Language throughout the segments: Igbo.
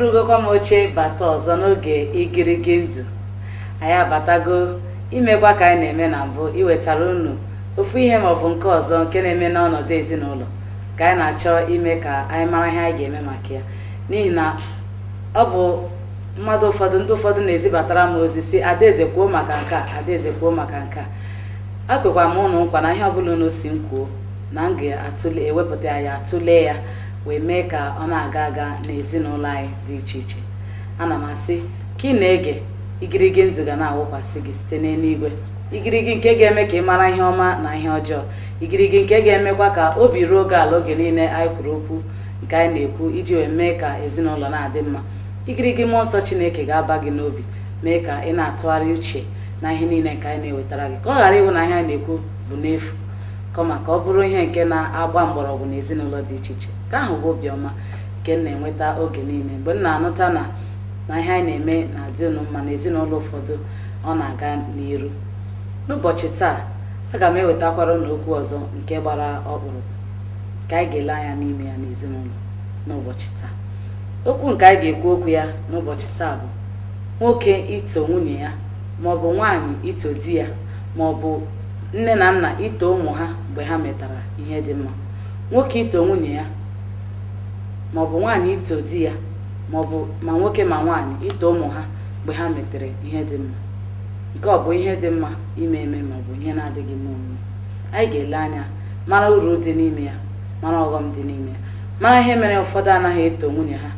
Eburugokwa m oche bata ọzọ n'oge Igirigi Ndụ. Anyị abatago imekwa ka anyị na-eme na mbụ, iwetara unu ofu ihe maọbụ nke ọzọ nke na-eme n'ọnọdụ ezinụlọ ka anyị na-achọ ime ka anyị mara ihe anyị ga-eme maka ya, n'ihi na ọ bụ mmadụ ụfọdụ, ndị ụfọdụ na-ezibatara m ozi si, "Adaeze, kwuo maka nke a. Adaeze, kwuo maka nke a." Akwekwa m ụnụ nkwa na ihe ọbụla unu si m kwuo na m ga-atụle, ewepụta ya, atụle ya, wee mee ka ọ na-aga aga n'ezinụlọ anyị dị iche iche. Ana m asị ka ị na-ege, Igirigi Ndụ ga na-awụkwasị gị site n'eluigwe, igirigi nke ga-eme ka ị mara ihe ọma na ihe ọjọọ, igirigi nke ga-emekwa ka obi ruo oge ala oge niile anyị kwuru okwu nke anyị na-ekwu iji wee mee ka ezinụlọ na-adị mma. Igirigi mmụọ nsọ Chineke ga-aba gị n'obi, mee ka ị na-atụgharị uche na ihe niile nke anyị na-ewetara gị, ka ọ ghara ịhụ na ihe anyị na-ekwu bụ n'efu, kama ka ọ bụrụ ihe nke na-agba mgbọrọgwụ n'ezinụlọ dị iche iche. Nke ahụ bụ obiọma nke m na-enweta oge niile mgbe m na-anụta na ihe anyị na-eme na-adị unu mma n'ezinụlọ ụfọdụ, ọ na-aga n'iru. N'ụbọchị taa, aga m ewetakwara unu okwu ọzọ nke gbara ọkpụrụkpụ nke anyị ga-ele anya n'ime ya n'ezinụlọ n'ụbọchị taa. Okwu nke anyị ga-ekwu okwu ya n'ụbọchị taa bụ nwoke ito nwunye ya, ma ọ bụ nwaanyị ito di ya, ma ọ bụ nne na nna ito ụmụ ha mgbe ha metara ihe dị mma. Nwoke ito nwunye ya, ma ọ bụ nwaanyị ito di ya, ma ọ bụ ma nwoke ma nwaanyị ito ụmụ ha mgbe ha metere ihe dị mma, nke ọ bụ ihe dị mma ime eme, ma ọ bụ ihe na-adịghị mma omume. Anyị ga-ele anya mara uru dị n'ime ya, mara ọghọm dị n'ime ya, mara ihe mere ụfọdụ anaghị eto nwunye ha,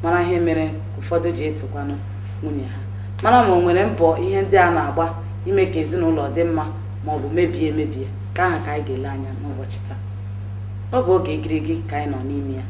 mara ihe mere ụfọdụ ji etokwanụ nwunye ha, mara ma o nwere mbọ ihe ndị a na-agba ime ka ezinụlọ dị mma ma ọ bụ mebie emebie. Ka ahụ ka anyị ga-ele anya n'ụbọchị taa. Ọ bụ oge Igirigi ka anyị nọ n'ime ya.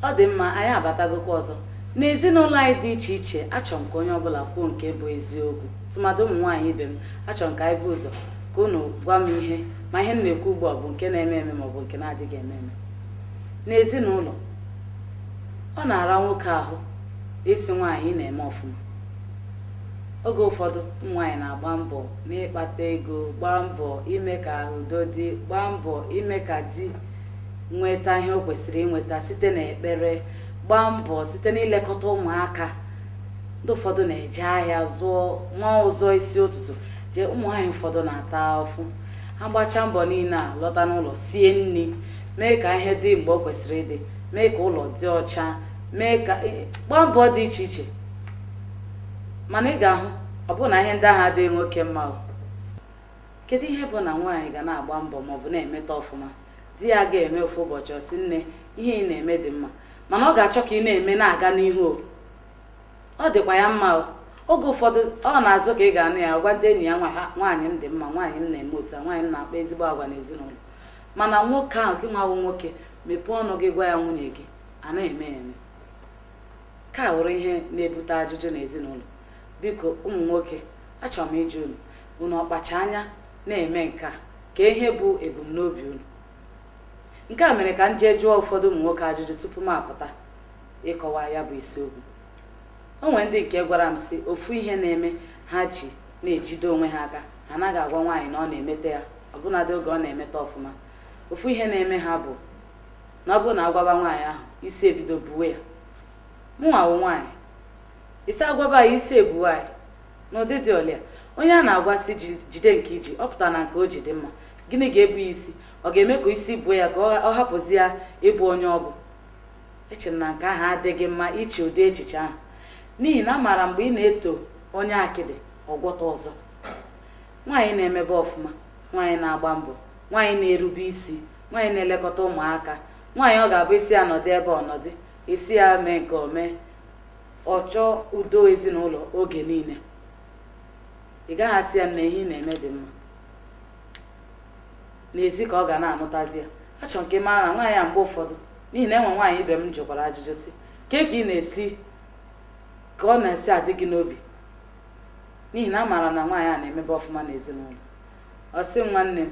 Ọ dị mma, anyị abatagokwa ọzọ n'ezinụlọ anyị dị iche iche. Achọrọ m ka onye ọbụla kwuo nke bụ eziokwu, tụmadị ụmụ nwaanyị ibe m. Achọrọ m ka anyị bụ ụzọ ka unu gwa m ihe, ma ihe m na-ekwu ugbu a bụ nke na-eme eme ma ọ bụ nke na-adịghị eme eme n'ezinụlọ. Ọ na-ara nwoke ahụ ịsị nwaanyị, "Ị na-eme ọfụma." Oge ụfọdụ, ụmụ nwaanyị na-agba mbọ n'ịkpata ego, gbaa mbọ ime ka udo dị, gbaa mbọ ime ka di nweta ihe o kwesịrị inweta site n'ekpere, gbaa mbọ site n'ilekọta ụmụaka. Ndị ụfọdụ na-eje ahịa zụọ nwa ụzọ isi ụtụtụ jee. Ụmụ nwaanyị ụfọdụ na-ata afụ. Ha gbachaa mbọ niile a, lọta n'ụlọ, sie nri, mee ka ihe dị mgbe o kwesịrị ịdị, mee ka ụlọ dị ọcha, mee ka gbaa mbọ dị iche iche, mana ị ga-ahụ ọ bụrụ na ihe ndị ahụ adịghị nwoke mma o. Kedu ihe bụ na nwaanyị ga na-agba mbọ maọbụ na-emeta ọfụma, di ya ga-eme ofu ụbọchị ọ sị, "Nne, ihe ị na-eme dị mma," mana ọ ga-achọ ka ị na-eme na-aga n'ihu o? Ọ dịkwa ya mma o. Oge ụfọdụ ọ na-azụ ka ị ga-anụ ya gwa ndị enyi ya, "Nwaanyị m dị mma, nwaanyị m na-eme otu a, nwaanyị m na-akpa ezigbo agwa n'ezinụlọ." Mana nwoke ahụ, gị nwawo nwoke, mepee ọnụ gị gwa ya nwunye gị, a na-eme eme ka wụrụ ihe na-ebute ajụjụ n'ezinụlọ. Biko, ụmụ nwoke, achọrọ m ịjụ unu, unu ọkpacha anya na-eme nke a ka ihe bụ ebumnobi unu? Nke a mere ka m jee jụọ ụfọdụ ụmụ nwoke ajụjụ tupu m apụta ịkọwa ya bụ isiokwu. O nwere ndị nke gwara m sị ofu ihe na-eme ha ji na-ejide onwe ha aka, ha anaghị agwa nwaanyị na ọ na-emete ya, ọbụnadị oge ọ na-emete ọfụma. Ofu ihe na-eme ha bụ na ọ bụrụ na agwaba nwaanyị ahụ, isi ebido buwe ya. Mụnwa wụ nwaanyị, isi agwaba ya, isi ebuwe anyị n'ụdị dị ọlịa. Onye a na-agwa sị jide nke iji, ọ pụtara na nke o ji dị mma. Gịnị ga-ebu ya isi? Ọ ga-eme ka isi buo ya ka ọ hapụzi ya ịbụ onye ọ bụ? Eche m na nke ahụ adịghị mma, iche ụdị echiche ahụ, n'ihi na amaara mgbe ị na-eto onye akịdị ọgwọta ọzọ. Nwaanyị na-emebe ọfụma, nwaanyị na-agba mbọ, nwaanyị na-erube isi, nwaanyị na-elekọta ụmụaka, nwaanyị ọ ga-abụ isi ya nọdụ ebe ọnọdụ, isi ya mee nke o mee, ọ chọọ udo ezinụlọ oge niile, ị gaghị asị ya na ihe ị na-eme dị mma n'ezi ka ọ ga na-anụtazi ya. Achọrọ m ka ị mara na nwaanyị a mgbe ụfọdụ, n'ihi na enwe nwaanyị ibe m jụkwara ajụjụ sị kee ka ị na-esi ka ọ na-esi adị gị n'obi, n'ihi na a maara na nwaanyị a na-emebe ọfụma n'ezinụlọ. Ọ sị m, "Nwanne m,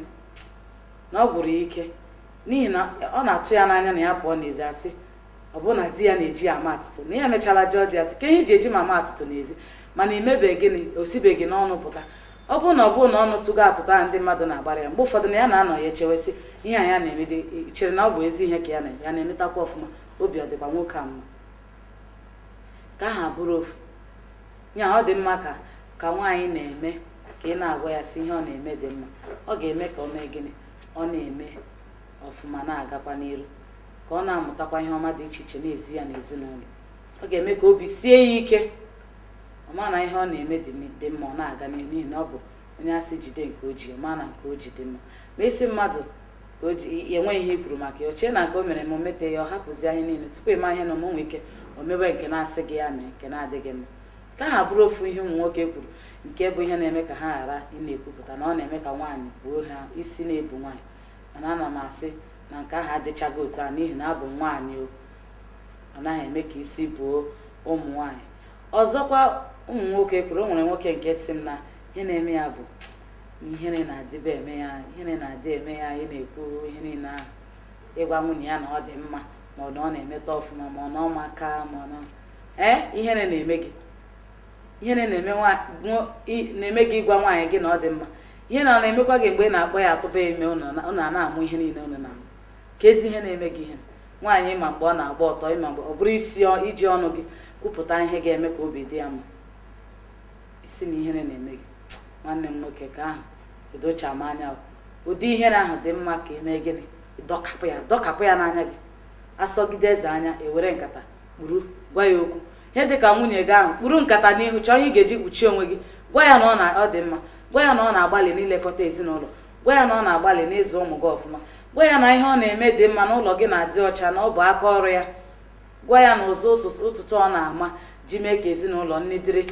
na ọ gwụrụ ya ike, n'ihi na ọ na-atụ ya n'anya na ya pụọ n'ezi, asị ọ bụrụ na di ya na-eji ya ama atụtụ, na ya emechala jụọ di ya sị ka ihe iji eji m ama atụtụ n'ezi, mana imebe gịnị, o sibeghị n'ọnụ pụta." Ọ bụrụ na ọ bụrụ na ọ nụtụgo atụtụ ahụ ndị mmadụ na-agbara ya, mgbe ụfọdụ na ya na-anọ ya echewesị ihe a ya na-eme dị chere na ọ bụ ezi ihe ka ya na-eme, ya na-emetakwa ọfụma, obi ọ dịkwa nwoke a mma. Ka aha bụrụ ofu ya, ọ dị mma ka ka nwaanyị na-eme ka ị na-agwa ya sị ihe ọ na-eme dị mma. Ọ ga-eme ka ọ mee gịnị? Ọ na-eme ọfụma, na-agakwa n'iru, ka ọ na-amụtakwa ihe ọma dị iche iche na-ezi ya n'ezinụlọ. Ọ ga-eme ka obi sie ya ike, ọ ma na ihe ọ na-eme dị mma, ọ na-aga n'ihu, n'ihi na ọ bụ onye asị jide nke o ji, ọ ma na nke o ji dị mma. Ma isi mmadụ ka o ji enweghị ihe i kwuru maka ya, o chee na nke o mere ma o mete ya, ọ hapụzi ihe niile tupu ị ma ihe na o nwee ike o mewe nke na-asị gị ya mee nke na-adịghị mma. Ka ha bụrụ ofu ihe ụmụ nwoke kwuru, nke bụ ihe na-eme ka ha ghara ị na-ekwupụta na ọ na-eme ka nwaanyị buo ha isi na-ebu nwaanyị. Mana ana m asị na nke ahụ adịchaghị otu a, n'ihi na abụ m nwaanyị, o ọ naghị eme ka isi buo ụmụ nwaanyị. Ọzọkwa, ụmụ nwoke kwuru, o nwere nwoke nke sị m na ihe na-eme ya bụ ihere na-adịbe eme ya, ihere na-adị eme ya ị na-ekwu ihe niile ahụ, ịgwa nwunye ya na ọ dị mma, ma ọ na ọ na-emeta ọfụma, ma ọ na ọ maka, ma ọ na ee ihere na-eme gị, ihere na-eme na-eme gị ịgwa nwaanyị gị na ọ dị mma. Ihe na ọ na-emekwa gị mgbe ị na-akpọ ya atụba ime, unu a na-amụ ihe niile unu na-amụ, ka ezi ihe na-eme gị ihe. Nwaanyị ịma mgbe ọ na-agba ọtọ, ịma mgbe ọ bụrụ isi iji ọnụ gị kwupụta ihe ga-eme ka obi dị ya mma, isi na ihere na-eme gị. Nwanne m nwoke, ka ahụ edocha m anya, ụdị ihere ahụ dị mma ka eme gịnị? Dọkapụ ya, dọkapụ ya n'anya gị. Asọgide eze anya, ewere nkata kpuru gwa ya okwu. Ihe dịka nwunye gị ahụ, kpuru nkata n'ihu, chọọ ihe ị ga-eji kpuchie onwe gị, gwa ya na ọ dị mma, gwa ya na ọ na-agbalị n'ilekọta ezinụlọ, gwa ya na ọ na-agbalị n'ịzụ ụmụ gị ọfụma, gwa ya na ihe ọ na-eme dị mma, n'ụlọ gị na-adị ọcha, na ọ bụ aka ọrụ ya, gwa ya na ụzọ ụtụtụ ọ na-ama ji mee ka ezinụlọ nni dịrị,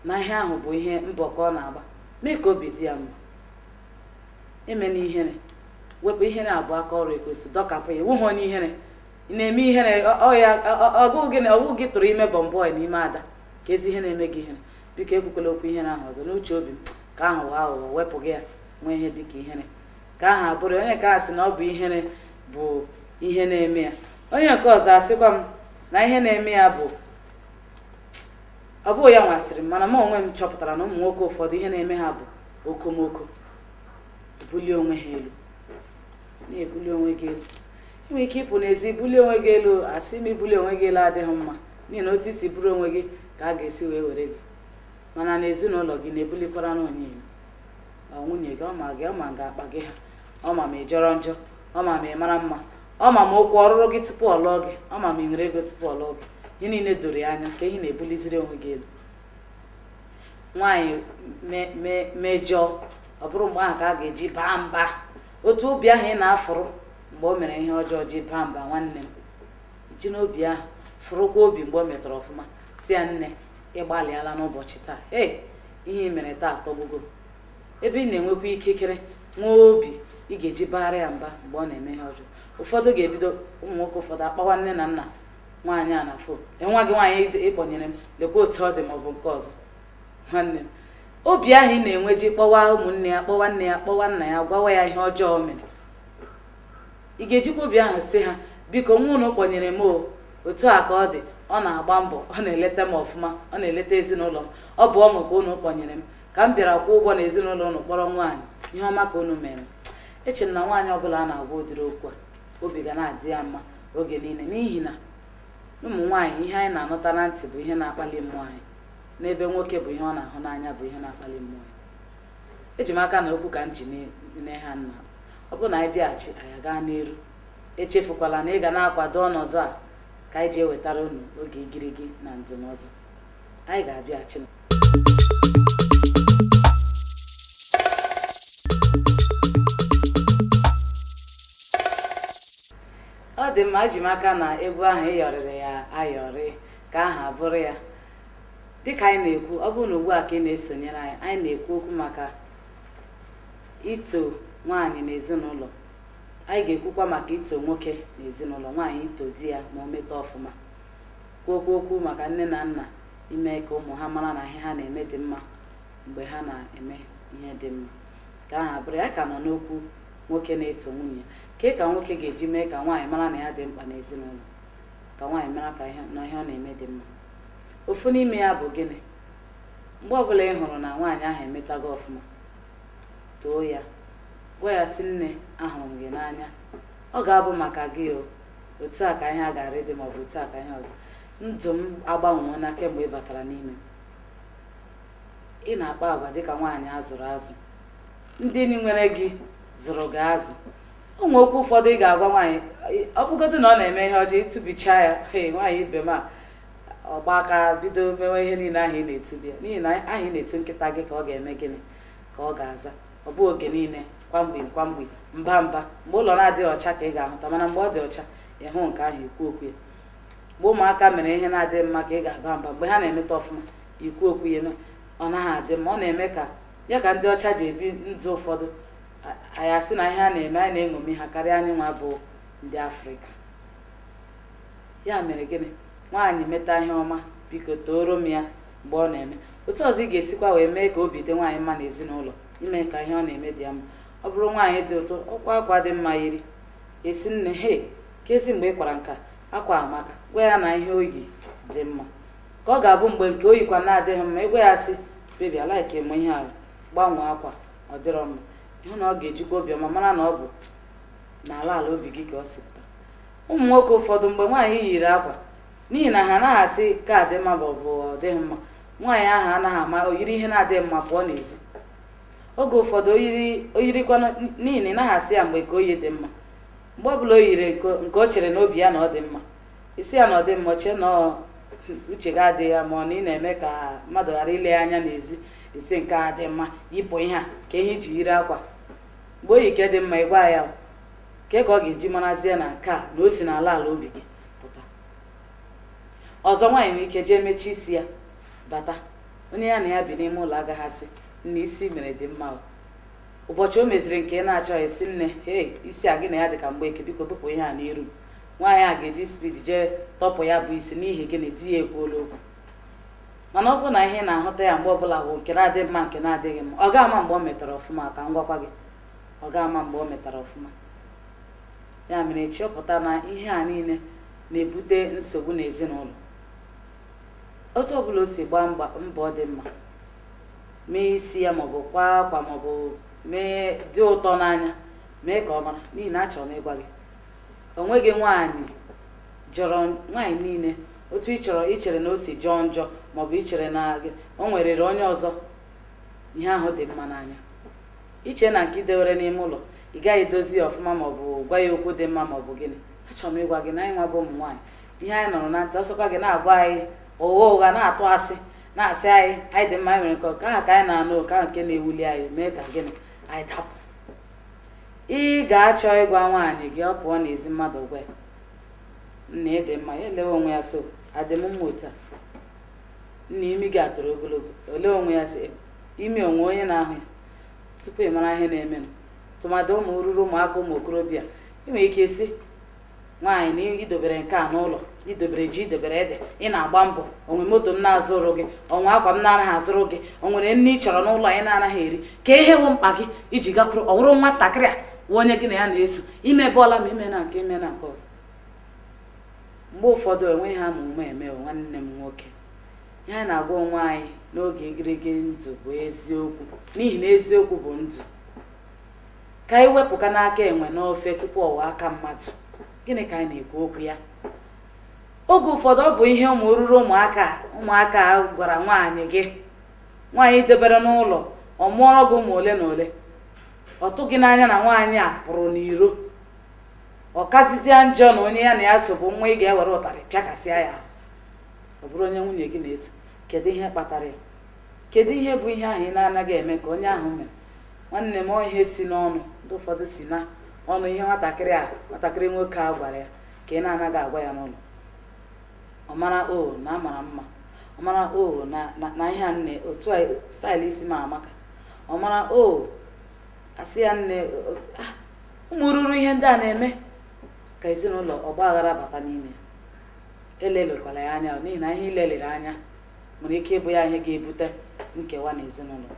na ihe ahụ bụ ihe mbọ ka ọ na-agba, mee ka obi dị ya mma. Emena ihere, wepụ ihere abụọ aka ọrụ ekwesị, dọkapụ ya. Iwughị onye ihere, ị na-eme ihere ọ ya ọgụgụ gị na ọwụ gị tụrụ ime bọmbọị n'ime ada, ka ezi ihe na-eme gị ihere. Biko ekwukwala okwu ihere ahụ ọzọ n'uche obi m, ka ahụ ghọọ aghụghọ, wepụ gị ya nwee ihe dịka ihere ka ahụ abụrụ. Onye nke a sị na ọ bụ ihere bụ ihe na-eme ya. Onye nke ọzọ asịkwa m na ihe na-eme ya bụ ọ bụghị ya nwasịrị m, mana m onwe m chọpụtara na ụmụ nwoke ụfọdụ ihe na-eme ha bụ okomoko, bulie onwe ha elu, na-ebuli onwe gị elu. Ị nwere ike ịpụ n'ezi bulie onwe gị elu, asị m ibuli onwe gị elu adịghị mma, n'ihi na otu isi buru onwe gị ka a ga-esi wee were gị. Mana n'ezinụlọ gị na-ebulikwara n'onye elu, ọ nwunye gị, ọ ma gị, ọ ma ga-akpa gị ha, ọ ma ma ị jọrọ njọ, ọ ma ma ị mara mma, ọ ma ma okwu ọrụrụ gị tupu ọ lụọ gị, ọ ma ma ị nwere ego tupu ọ lụọ gị. Ihe niile doro ya anya, ka ihe na-ebuliziri onwe gị elu. Nwaanyị mejọọ, ọ bụrụ mgbe ahụ ka a ga-eji baa mba, otu obi ahụ ị na-afụrụ mgbe o mere ihe ọjọọ ji baa mba, nwanne m, ji n'obi ahụ fụrụkwa obi mgbe o metọrọ ọfụma, si ya, nne, ị gbalịala n'ụbọchị taa, ee, ihe ị mere taa atọgbugo. Ebe ị na-enwekwa ikikere nwee obi ị ga-eji baara ya mba mgbe ọ na-eme ihe ọjọọ. Ụfọdụ ga-ebido, ụmụ nwoke ụfọdụ akpawa nne na nna nwaanyị a na phone, nwa gị nwaanyị ịkpọnyere m, lekwa otu ọ dị, ma ọ bụ nke ọzọ. Nwanne m, obi ahụ ị na-enwe ji kpọwa ụmụnne ya, kpọwa nne ya, kpọwa nna ya, gwawa ya ihe ọjọọ o mere, ị ga-ejikwa obi ahụ sị ha, biko, nwa unu kpọnyere m, o otu a ka ọ dị, ọ na-agba mbọ, ọ na-eleta m ọfụma, ọ na-eleta ezinụlọ m, ọ bụ ọṅụ ka unu kpọnyere m, ka m bịara kwụọ ụgwọ na ezinụlọ unu kpọrọ nwaanyị, ihe ọma ka unu mere. Eche m na nwaanyị ọbụla a na-agwa ụdịrị okwu a, obi ga na-adị ya mma oge niile, n'ihi na ụmụ nwaanyị, ihe anyị na-anụta na ntị bụ ihe na-akpali mmụọ anyị, n'ebe nwoke bụ ihe ọ na-ahụ n'anya bụ ihe na-akpali mmụọ ya. Eji m aka na okwu ka m ji ne ha nna. Ọ bụrụ na anyị bịaghachi, anyị gaa n'elu. Echefukwala na ị ga na-akwado ọnọdụ a ka anyị ji ewetara unu oge igirigi na ndụmọdụ. Anyị ga-abịaghachi. Ọ dị mma, eji m aka na egwu ahụ ịyọrịrị ya ayọrị ka aha bụrụ ya. Dịka anyị na-ekwu, ọ bụrụ na ugbu a ka ị na-esonyere anyị, anyị na-ekwu okwu maka ito nwaanyị n'ezinụlọ. Anyị ga-ekwukwa maka ito nwoke n'ezinụlọ, nwaanyị ito di ya ma o meta ọfụma, kwuokwa okwu maka nne na nna ime ka ụmụ ha mara na ihe ha na-eme dị mma mgbe ha na-eme ihe dị mma, ka aha bụrụ ya. Ka nọ n'okwu nwoke na-eto nwunye ya, kee ka nwoke ga-eji mee ka nwaanyị mara na ya dị mkpa n'ezinụlọ, ka nwaanyị mara ka na ihe ọ na-eme dị mma. Ofu n'ime ya bụ gịnị? Mgbe ọbụla ị hụrụ na nwaanyị ahụ emetago ọfụma, too ya, gwa ya sị, nne, ahụrụ m gị n'anya, ọ ga-abụ maka gị o, otu a ka ihe a gara ịdị, maọbụ otu a ka ihe ọzọ, ndụ m agbanweela kemgbe ị batara n'ime m. Ị na-akpa agwa dịka nwaanyị azụrụ azụ, ndị nwere gị zụrụ gị azụ. Ụmụ okwu ụfọdụ ị ga-agwa nwaanyị, ọ bụgodu na ọ na-eme ihe ọjọọ, ịtụbicha ya, ee, nwaanyị ibe m a, ọgba aka bido mewe ihe niile ahụ ị na-etubi ya, n'ihi na ahụ ị na-etu nkịta gị ka ọ ga-eme gịnị, ka ọ ga-aza. Ọ bụ oge niile, kwamgbe kwamgbe, mba mba. Mgbe ụlọ na-adịghị ọcha ka ị ga-ahụta, mana mgbe ọ dị ọcha, ịhụ nke ahụ, ikwu okwu ya. Mgbe ụmụaka mere ihe na-adịghị mma ka ị ga-aba mba, mgbe ha na-emeta ọfụma, ikwu okwu ya. Ọ naghị adị mma. Ọ na-eme ka ya ka ndị ọcha ji ebi ndụ ụfọdụ. Anyị asị na ihe a na-eme, anyị na-eṅomi ha karịa anyị nwa bụ ndị Afrịka. Ya mere gịnị? Nwaanyị meta ihe ọma, biko tooro m ya mgbe ọ na-eme. Otu ọzọ ị ga-esikwa wee mee ka obi dị nwaanyị mma n'ezinụlọ, ime ka ihe ọ na-eme dị ya mma: ọ bụrụ nwaanyị dị ụtọ, ọkwa akwa dị mma yiri, esi, nne, he, kezi mgbe ị kwara nka akwa amaka, gwa ya na ihe oyi dị mma. Ka ọ ga-abụ mgbe nke oyikwa na-adịghị mma, ịgwa ya sị, baby, a like m ihe a, gbanwee akwa, ọ dịrọ mma. Ịhụ na ọ ga-ejikwa obiọma mara na ọ bụ n'ala ala obi gị ka ọ si pụta. Ụmụ nwoke ụfọdụ, mgbe nwaanyị yiri akwa, n'ihi na ha anaghị asị ka adị mma ma ọ bụ ọ dịghị mma, nwaanyị ahụ anaghị ama o yiri ihe na-adịghị mma pụọ n'ezi. Oge ụfọdụ o yirikwana, n'ihi na ị naghị asị ya mgbe nke oyi dị mma. Mgbe ọbụla o yiri nke o chere n'obi ya na ọ dị mma, isi ya na ọ dị mma, chee na uche gị adịghị ya, ma ọ na ị na-eme ka mmadụ ghara ile ya anya n'ezi, esi nke a dị mma, yipụ ihe a ka ihe iji yiri akwa. Mgbe oyi nke dị mma, ị gwa ya ke ka ọ ga-eji marazie na nke a na o si n'ala ala obi gị pụta. Ọzọ, nwaanyị nwere ike jee mechie isi ya bata, onye ya na ya bi n'ime ụlọ agaghị asị, nne, isi mere dị mma o. Ụbọchị o meziri nke ị na-achọghị, si, nne, hei, isi a gị na ya dị ka mgbeke, biko bupụ ihe a n'iru m. Nwaanyị a ga-eji speed jee tọpụ ya bụ isi. N'ihi gịnị? Di ya ekwuola okwu. Mana ọ bụrụ na ihe ị na-ahụta ya mgbe ọbụla bụ nke na-adị mma, nke na-adịghị mma, ọ ga-ama mgbe ọ metara ọfụma. Ka m gwakwa gị, ọ ga-ama mgbe ọ metara ọfụma. Ya mere, chọpụta na ihe a niile na-ebute nsogbu n'ezinụlọ. Otu ọbụla o si gbaa mbọ dị mma, mee isi ya, maọbụ kwaa akwa, maọbụ mee dị ụtọ n'anya, mee ka ọ mara. N'ihi na achọrọ m ịgwa gị, o nweghị nwaanyị jọrọ. Nwaanyị niile, otu ị chọrọ ichere na o si jọọ njọ, maọbụ ichere na o nwerere onye ọzọ ihe ahụ dị mma n'anya, iche na nke idewere n'ime ụlọ, ị gaghị edozi ya ọfụma, maọbụ gwa ya okwu dị mma, maọbụ gịnị. Achọrọ m ịgwa gị na anyị nwa bụ ụmụ nwaanyị, ihe anyị nọrọ na ntị, ọsọkwa gị na-agwa anyị ụgha ụgha, na-atụ asị, na-asị anyị anyị dị mma, anyị nwere nke nke ahụ ka anyị na-anụ, nke ahụ nke na-ewuli anyị, mee ka gịnị, anyị dapụ. Ị ga-achọ ịgwa nwaanyị gị, ọ pụọ n'ezi, mmadụ gwa ya, nna, ị dị mma, ya elewe onwe ya, so adị m mma otu a? Nna, imi gị atọrọ ogologo. Olee onwe ya si imi onwe onye na-ahụ ya tupu ị mara ihe na-emenụ? Tụmadị ụmụ ruru ụmụaka, ụmụ okorobịa, ị nwere ike isi nwaanyị na idobere nke a n'ụlọ, idobere ji, idobere ede, ị na-agba mbọ onwe moto m na-azụrụ gị, onwe akwa m na-anaghị azụrụ gị, o nwere nne ị chọrọ n'ụlọ anyị na-anaghị eri, ka ihe wụ mkpa gị iji gakwuru ọ wụrụ nwatakịrị a wụ onye gị na ya na-eso ime bọọla, ma ime na nke, ime na nke ọzọ. Mgbe ụfọdụ enweghị ha ma ụma eme. Nwanne m nwoke, ihe anyị na-agwa onwe anyị n'oge igirigi ndụ bụ eziokwu, n'ihi na eziokwu bụ ndụ. Ka anyị wepụka n'aka enwe n'ofe tupu ọwa aka mmadụ. Gịnị ka anyị na-ekwu okwu ya? Oge ụfọdụ ọ bụ ihe ụmụ ruru ụmụaka, ụmụaka gwara nwaanyị gị, nwaanyị debere n'ụlọ, ọ mụọrọ gị ụmụ ole na ole, ọ tụghị n'anya na nwaanyị a pụrụ n'iro. Ọ kasịsịa njọ na onye ya na ya so bụ nwa ị ga-ewere ụtarị pịakasịa ya ahụ. Ọ bụrụ onye nwunye gị na-eso, kedu ihe kpatara ya? Kedu ihe bụ ihe ahụ ị na-anaghị eme ka onye ahụ mere? Nwanne m, ọ ihe si n'ọnụ ndị ụfọdụ si na ọnụ ihe nwatakịrị a, nwatakịrị nwoke a gwara ya ka ị na-anaghị agwa ya n'ụlọ. Ọ mara o na amara mma, ọ mara o na ihe a, nne, otu a style isi m amaka, ọ mara o asị ya, nne, ụmụ ruru ihe ndị a na-eme ka ezinụlọ ọgba aghara bata n'ime ya. Elelekwala ya anya, n'ihi na ihe ilelere anya nwere ike ịbụ ya ihe ga-ebute nkewa n'ezinụlọ.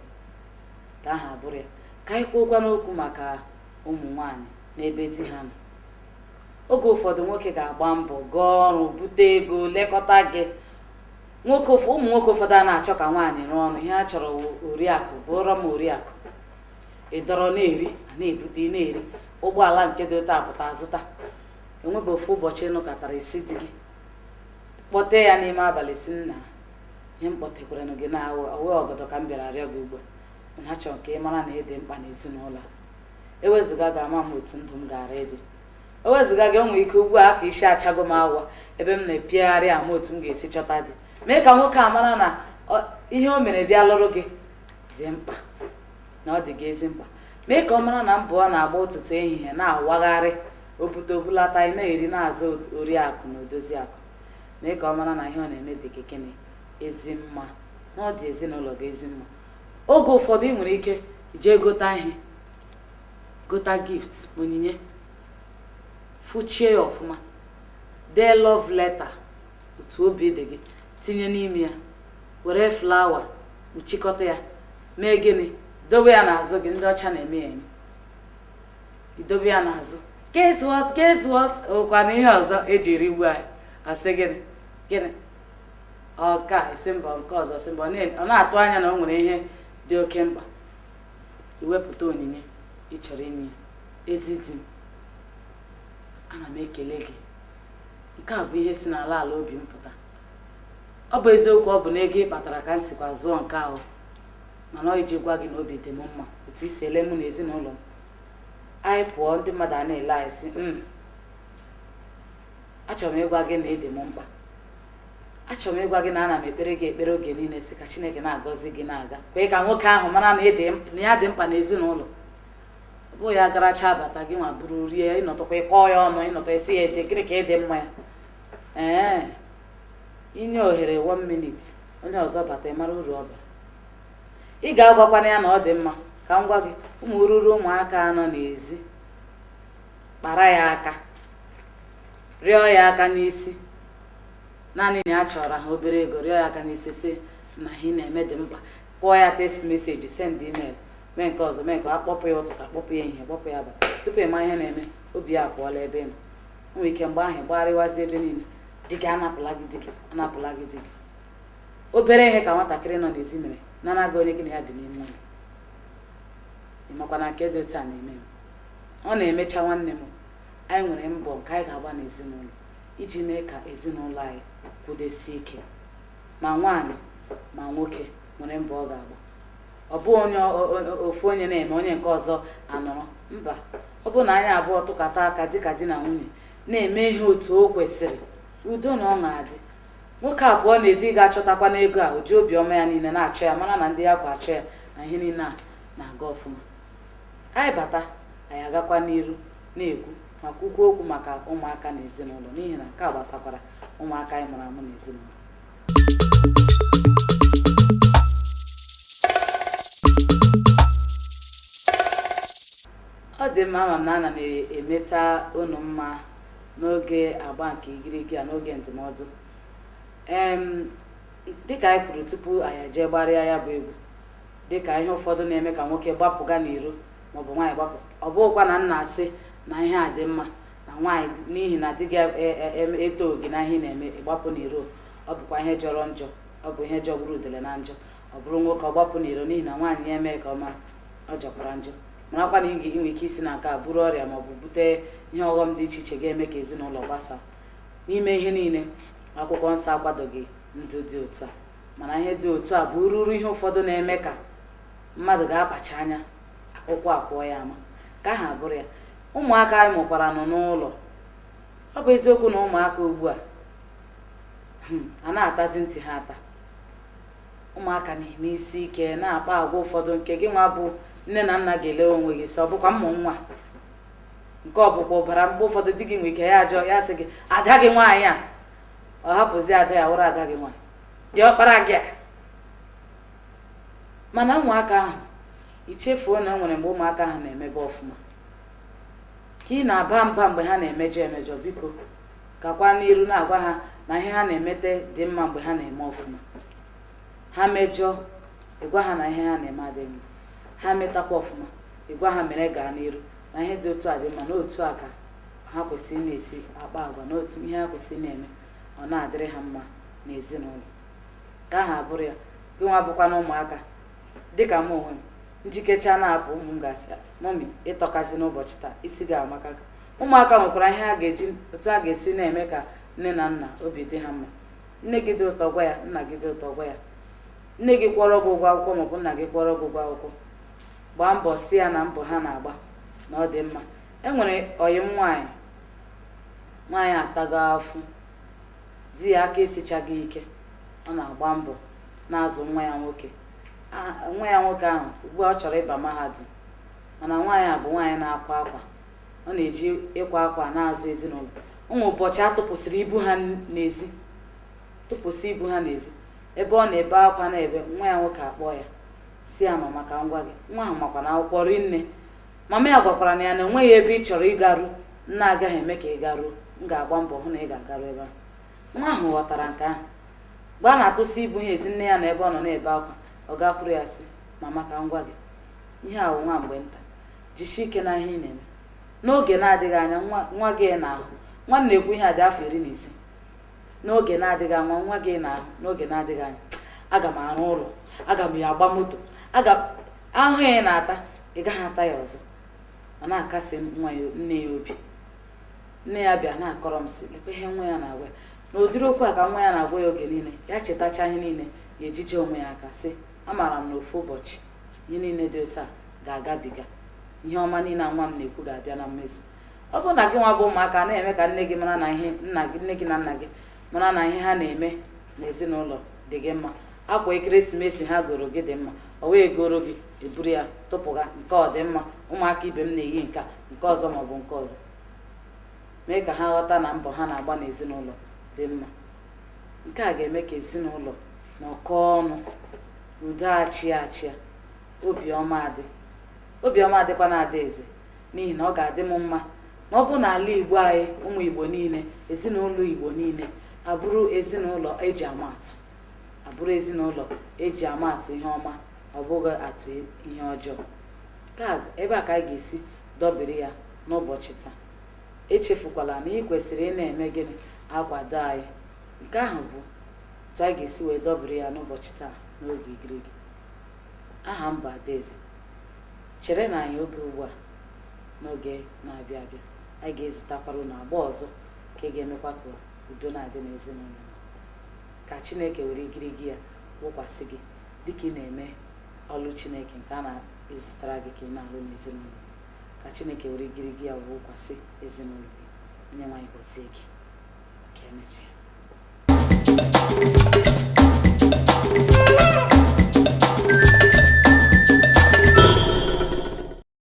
Ka aha abụrụ ya, ka anyị kwuokwa n'okwu maka ụmụ nwanyị n'ebe di ha nọ. Oge ụfọdụ nwoke ga-agba mbọ gaa ọrụ, bute ego, lekọta gị. Nwoke ụmụ nwoke ụfọdụ a na-achọ ka nwaanyị rụọ ọrụ, ihe a chọrọ wụ oriakụ, bụrọ m oriakụ. Ị dọrọ na-eri, a na-ebute, ị na-eri ụgbọala nke dị otu apụta azụta. Enwebe ofu ụbọchị ịnụkọtara isi di gị kpọte ya n'ime abalị, si nna, ihe m kpọtekwaranụ gị na owe ọgọdọ ka m bịara arịọ gị ugbu a, mana achọrọ m ka ị mara na ị dị mkpa n'ezinụlọ a. Ewezụga gị, ama m otu ndụ m gara ịdị. Ewezụga gị, o nwere ike ugbu a ka isi achago m awa ebe m na-epigharị ama otu m ga-esi chọta di. Mee ka nwoke a mara na ihe o mere bịa lụrụ gị dị mkpa, na ọ dị gị ezi mkpa. Mee ka ọ mara na mbọ ọ na-agba ụtụtụ ehihie na-awagharị obute obulata, ị na-eri na-azụ oriakụ na odozi akụ. Mee ka ọ mara na ihe ọ na-eme dị gị gịnị ezi mma, na ọ dị ezinụlọ gị ezi mma. Oge ụfọdụ ị nwere ike jee gota ihe, gota gift, onyinye, fụchie ya ọfụma, dee love letter otu obi dị gị tinye n'ime ya, were flower kpuchikọta ya, mee gịnị, dobe ya n'azụ gị. Ndị ọcha na-eme ya eme. Idobe ya n'azụ. Guess what, guess what, okwana ihe ọzọ eji rigbu anyị, asị gịnị gịnị ọka esi mba nke ọzọ, sị mba, ọ na-atụ anya na o nwere ihe dị oke mkpa. Iwepụta onyinye ị chọrọ inye ya. Ezi di m, ana m ekele gị, nke a bụ ihe si n'ala ala obi m pụta. Ọ bụ eziokwu, ọ bụ na ego ị kpatara ka m sikwa zụọ nke ahụ, mana ọ iji gwa gị na obi dị m mma otu i si ele mụ na ezinụlọ m. Anyị pụọ, ndị mmadụ a na-ele anyị sị m. Achọrọ m ịgwa gị na ị dị m mkpa. Achọrọ m ịgwa gị na ana m ekpere gị ekpere oge niile, sị ka Chineke na-agọzi gị na-aga. Kwee ka nwoke ahụ mara na na ya dị mkpa n'ezinụlọ. Ọ bụghị ya garacha abata, gị nwa buru rie, ịnọtụkwa ịkọ ya ọnụ, ịnọtụ isi ya ede gịnị ka ịdị mma ya. Ee, inye ohere one minute, onye ọzọ bata, ị mara uru ọ bara. Ị ga-agwakwana ya na ọ dị mma. Ka m gwa gị, ụmụ ruru ụmụaka nọ n'ezi, kpara ya aka, rịọ ya aka n'isi. Naanị na ya chọrọ ha obere ego, rịọ ya aka n'isi, sị na ihe na-eme dị mkpa. Kpọọ ya, text message, send email, mee nke ọzọ, mee nke akpọpụ ya ụtụtụ, akpọpụ ya ehihie, kpọpụ ya abalị. Tupu ị ma ihe na-eme, obi ya apụọla ebe ị nọ. O nwere ike mgbe ahụ ị gbagharịwazi ebe niile, di gị anapụla gị, di gị anapụla gị, di gị. Obere ihe ka nwatakịrị nọ n'ezi mere nana gị onye gị na ya bi n'ime ụlọ. Ị makwa na nke dị otu a na-eme m, ọ na-emecha. Nwanne m, anyị nwere mbọ nke anyị ga-agba n'ezinụlọ iji mee ka ezinụlọ anyị kwudesie ike. Ma nwaanyị ma nwoke nwere mbọ ọ ga-agba. Ọ bụ onye ofu onye na-eme, onye nke ọzọ anọrọ, mba. Ọ bụrụ na anyị abụọ tụkọta aka dịka di na nwunye na-eme ihe otu o kwesịrị, udo na ọṅụ adị. Nwoke abụọ n'ezi ga-achọtakwa n'ego a, o ji obiọma ya niile na-achọ ya, mara na ndị ya kwa achọ ya, na ihe niile a na-aga ọfụma. Anyị bata, anyị agakwa n'iru na-ekwu ma kwukwu okwu maka ụmụaka na ezinụlọ, n'ihi na nke a gbasakwara ụmụaka anyị mụrụ amụ na ezinụlọ. Ọ dị mma. Ama m na ana m emeta unu mma n'oge agba nke igirigi a, n'oge ndụmọdụ. Dịka anyị kwuru tupu anyị eje gbarịa ya bụ egwu, dịka ihe ụfọdụ na-eme ka nwoke gbapụga n'iro maọbụ nwaanyị gbapụ, ọ bụghịkwa na nna asị na ihe a dị mma na nwaanyị, n'ihi na di gị eto gị na ihe ị na-eme, ịgbapụ n'iro. Ọ bụkwa ihe jọrọ njọ, ọ bụ ihe jọgburu udele na njọ. Ọ bụrụ nwoke ọ gbapụ n'iro n'ihi na nwaanyị ya eme ka ọ mara, ọ jọkwara njọ. Marakwa na ị ga-enwe ike isi na nke a bụrụ ọrịa maọbụ bute ihe ọghọm dị iche iche ga-eme ka ezinụlọ gbasaa. N'ime ihe niile, akwụkwọ nsọ akwadoghị ndụ dị otu a, mana ihe dị otu a bụ ruru ihe ụfọdụ na-eme ka mmadụ ga-akpacha anya ụkwụ apụọ ya ama ka aha bụrụ ya. Ụmụaka anyị mụkwara nọ n'ụlọ, ọ bụ eziokwu na ụmụaka ugbu a a na-atazi ntị ha ata. Ụmụaka na-eme isi ike, na-akpa agwa ụfọdụ nke gị nwa bụ nne na nna ga-ele onwe gị sị, ọ bụkwa mmụ nwa nke ọ bụkwa ụbara. Mgbe ụfọdụ di gị nwere ike ya ajọ ya sị gị, ada gị nwaanyị a, ọ hapụzi ada ya wụrụ ada gị nwaanyị dị ọkpara gị a. Mana ụmụaka ahụ, ichefuo na o nwere mgbe ụmụaka ahụ na-emebe ọfụma ka ị na-aba mba mgbe ha na-emejọ emejọ. Biko, gakwa n'iru na-agwa ha na ihe ha na-emete dị mma mgbe ha na-eme ọfụma. Ha mejọọ, ịgwa ha na ihe ha na-eme adịghị mma. Ha metakwa ọfụma, ịgwa ha mere gaa n'iru na ihe dị otu a dị mma, na otu a ka ha kwesịrị na-esi akpa agwa, na otu ihe ha kwesịrị na-eme, ọ na-adịrị ha mma n'ezinụlọ. Ka aha abụrụ ya. Gị nwa bụkwa na ụmụaka, dịka m onwe m, njikecha na-apụ, ụmụ m ga-asị, "Mummy, ịtọkazi n'ụbọchị taa, isi gị amaka." Ụmụaka nwekwara ihe ha ga-eji, otu ha ga-esi na-eme ka nne na nna obi dị ha mma. Nne gị dị ụtọ, gwa ya. Nna gị dị ụtọ, gwa ya. Nne gị kwọrọ gị ụgwọ akwụkwọ maọbụ nna gị kwọrọ gị ụgwọ akwụkwọ, gbaa mbọ si ya na mbọ ha na-agba na ọ dị mma. E nwere ọyị m nwaanyị, nwaanyị atago afụ, di ya aka esichaghị ike. Ọ na-agba mbọ na-azụ nwa ya nwoke. Nwa ya nwoke ahụ ugbu a ọ chọrọ ịba mahadum, mana nwaanyị a bụ nwaanyị na-akwa akwa. Ọ na-eji ịkwa akwa na-azụ ezinụlọ. Ụmụ ụbọchị atụpụsịrị ibu ha n'ezi, tụpụsị ibu ha n'ezi, ebe ọ na-ebe akwa na-ebe, nwa ya nwoke akpọ ya, si ya, "Mama, ka m gwa gị." Nwa ahụ makwa na akwụkwọ rinne. Mama ya gwakwara na ya na enweghị ebe ị chọrọ ịgaru nna agaghị eme ka ị garuo. M ga-agba mbọ hụ na ị ga-agaru ebe ahụ. Nwa ahụ ghọtara nke ahụ. Mgbe a na-atụsị ibu ha ezi, nne ya na ebe ọ nọ na-ebe akwa, ọ gakwuru ya, sị, "Mama, ka m gwa gị, ihe a wụ nwa mgbe nta. Jisie ike na ihe ị na-eme. N'oge na-adịghị anya, nwa gị na-ahụ." Nwa m na-ekwu ihe a dị afọ 15. "N'oge na-adịghị anya, nwa gị na-ahụ, n'oge na-adịghị anya, aga m arụ ụlọ, aga m agba moto, aga ahụ ị na-ata, ị gaghị ata ya ọzọ." Ọ na-akasi nwa ya, nne ya obi. Nne ya bịa na-akọrọ m, sị, lekwa ihe nwa ya na-agwa ya, na ụdịrị okwu a ka nwa ya na-agwa ya oge niile. Ya chetacha ihe niile, ya ejije onwe ya aka, sị, "Amaara m na ofu ụbọchị ihe niile dị otu a ga-agabiga. Ihe ọma niile a nwa m na-ekwu ga-abịa na mmezu." Ọ bụrụ na gị nwa bụ ụmụaka na-eme ka nne gị mara na ihe nna gị, nne gị na nna gị mara na ihe ha na-eme n'ezinụlọ dị gị mma, akwa ekeresimesi ha goro gị dị mma, ọ wee goro gị, eburu ya tụpụga nke ọ dị mma, ụmụaka ibe m na-eyi nke a, nke ọzọ maọbụ nke ọzọ, mee ka ha ghọta na mbọ ha na-agba n'ezinụlọ dị mma. Nke a ga-eme ka ezinụlọ nọkọọ ọnụ, udo achịa achịa, obiọma adị, obiọma adịkwa na ada eze. N'ihi na ọ ga-adị m mma na ọ bụ n'ala Igbo anyị, ụmụ Igbo niile, ezinụlọ Igbo niile abụrụ ezinụlọ eji ama atụ, abụrụ ezinụlọ eji ama atụ ihe ọma, ọ bụghị atụ ihe ọjọọ. Nke a, ebe a ka anyị ga-esi dọbiri ya n'ụbọchị taa. Echefukwala na ị kwesịrị ị na-eme gịnị? Akwado anyị. Nke ahụ bụ otu anyị ga-esi wee dọbiri ya n'ụbọchị taa n'oge Igirigi. Aha m bụ Adaeze. Chere na anyị oge ugbu a, n'oge na-abịa abịa, anyị ga-ezitakwara unu agba ọzọ nke ga-emekwa ka udo na-adị n'ezinụlọ. Ka Chineke were igirigi ya wụkwasị gị dịka ị na-eme ọlụ Chineke nke a na-ezitara gị ka ị na-alụ n'ezinụlọ. Ka Chineke were igirigi ya wụkwasị ezinụlọ gị. Onye nwaanyị gọzie gị. Ka emesịa.